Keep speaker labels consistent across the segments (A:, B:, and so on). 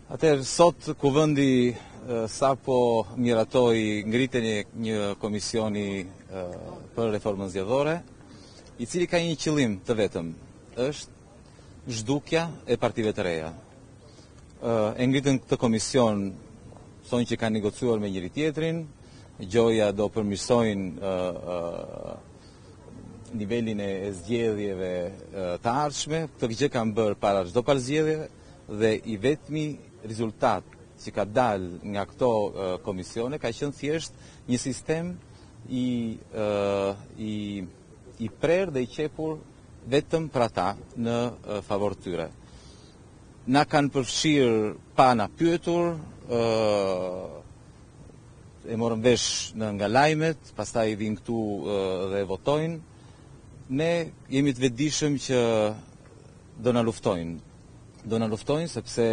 A: Atëherë, sot Kuvendi sapo miratoi ngritjen e një komisioni për reformën zgjedhore, i cili ka një qëllim të vetëm, është zhdukja e partive të reja. E ngritën këtë komision, thonë që kanë negociuar me njëri-tjetrin, gjoja do përmirësojnë nivelin e zgjedhjeve të ardhshme, këtë gjë kanë bërë para çdo palë zgjedhjeve dhe i vetmi rezultat që ka dalë nga këto komisione ka qenë thjesht një sistem i i i prerë dhe i qepur vetëm për ata në favor të tyre. Na kanë përfshirë pa na pyetur, e morëm vesh në nga lajmet, pastaj vijnë këtu dhe e votojnë. Ne jemi të vetëdijshëm që do na luftojnë. Do na luftojnë sepse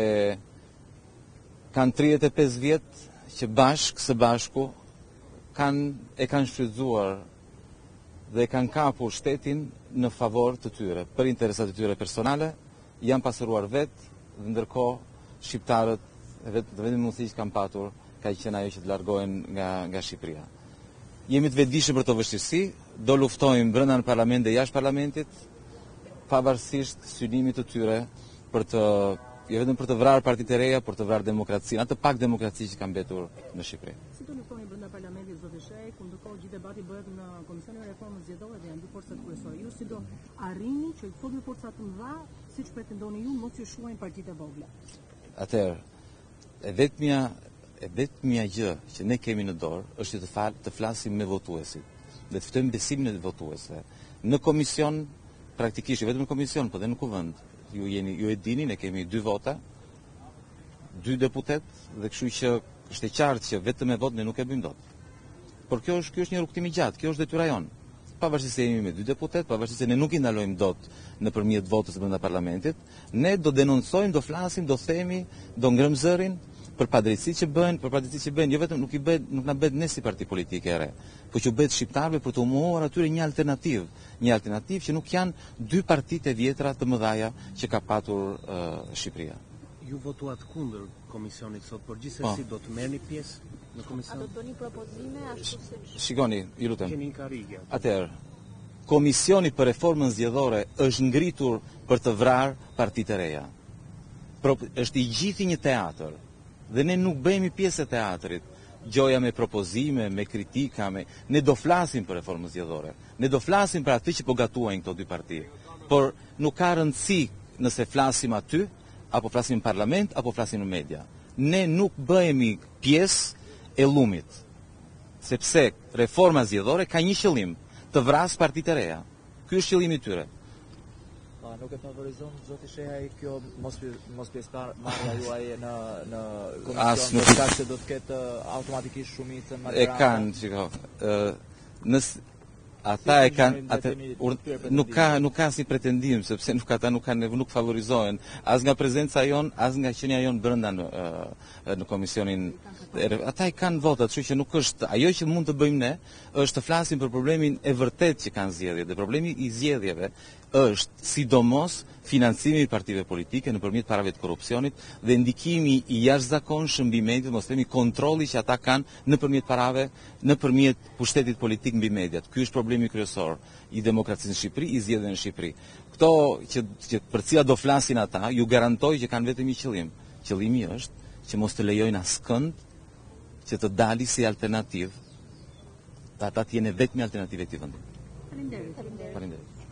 A: kanë 35 vjet që bashkë së bashku kanë e kanë shfrytëzuar dhe e kanë kapur shtetin në favor të tyre, për interesat e tyre personale, janë pasuruar vetë dhe ndërkohë shqiptarët vetë të vetmen mundësi që kanë patur ka qenë ajo që të largohen nga nga Shqipëria. Jemi të vetëdijshëm për këto vështirësi, do luftojmë brenda në parlament dhe jashtë parlamentit, pavarësisht synimit të tyre për të jo vetëm për të vrarë partitë e reja, por të vrarë demokracinë, atë pak demokraci që ka mbetur në Shqipëri.
B: Si do luftoni brenda parlamentit zoti Shehaj, ku ndërkohë gjithë debati bëhet në Komisionin e Reformës Zgjedhore dhe janë dy forcat kryesore. Ju si do arrini që këto dy forca të mëdha, siç pretendoni ju, mos ju shuajnë partitë e vogla?
A: Atëherë, e vetmja e vetmja gjë që ne kemi në dorë është që të fal, të flasim me votuesit dhe të fitojmë besimin e votuesve. Në komision, praktikisht jo vetëm në komision, por dhe në kuvend, ju jeni ju e dini, ne kemi dy vota, dy deputetë dhe kështu që është e qartë që vetëm me votë ne nuk e bëjmë dot. Por kjo është ky është një rrugëtim i gjatë, kjo është detyra jonë. Pavarësisht se jemi me dy deputetë, pavarësisht se ne nuk i ndalojmë dot nëpërmjet votës brenda parlamentit, ne do denoncojmë, do flasim, do themi, do ngrëmë zërin për padrejtësitë që bëhen, për padrejtësitë që bëhen, jo vetëm nuk i bëhet, nuk na bëhet ne si parti politike e re, por që u bëhet shqiptarëve për t'u mohuar atyre një alternativë, një alternativë që nuk janë dy partitë e vjetra të mëdhaja që ka patur uh, Shqipëria.
C: Ju votuat kundër komisionit sot, por gjithsesi po. do të merrni pjesë në komision.
D: A do të bëni propozime ashtu siç
A: Shikoni, ju lutem.
C: Keni një karrige.
A: Atëherë, Komisioni për Reformën Zgjedhore është ngritur për të vrarë partitë e reja. Pro, është i gjithi një teatër dhe ne nuk bëhemi pjesë e teatrit, gjoja me propozime, me kritika, me ne do flasim për reformën zgjedhore. Ne do flasim për atë që po gatuajnë këto dy parti. Por nuk ka rëndësi nëse flasim aty, apo flasim në parlament, apo flasim në media. Ne nuk bëhemi pjesë e llumit, sepse reforma zgjedhore ka një qëllim, të vrasë partitë e reja. Ky është qëllimi i tyre.
E: Po nuk e favorizon zoti Shehaj kjo mos mos pjesëmarrja juaj në në komision për shkak se do të ketë automatikisht shumicën
A: maxhorancën. E kanë, shiko. Ë nëse ata e kanë atë nuk ka nuk ka asnjë pretendim sepse nuk ata nuk kanë nuk favorizohen as nga prezenca jonë as nga qenia jonë brenda në në komisionin ata i kanë votat kështu që nuk është ajo që mund të bëjmë ne është të flasim për problemin e vërtetë që kanë zgjedhjet dhe problemi i zgjedhjeve është sidomos financimi i partive politike nëpërmjet parave të korrupsionit dhe ndikimi i jashtëzakonshëm mbi mediat, mos themi kontrolli që ata kanë nëpërmjet parave, nëpërmjet pushtetit politik mbi mediat. Ky është problemi kryesor i demokracisë në Shqipëri, i zgjedhjeve në Shqipëri. Këto që, që për të cilat do flasin ata, ju garantoj që kanë vetëm një qëllim. Qëllimi është që mos të lejojnë askënd që të dali si alternativë, ata të jenë e vetmja alternativë e këtij vendi.
B: Faleminderit.
A: Faleminderit.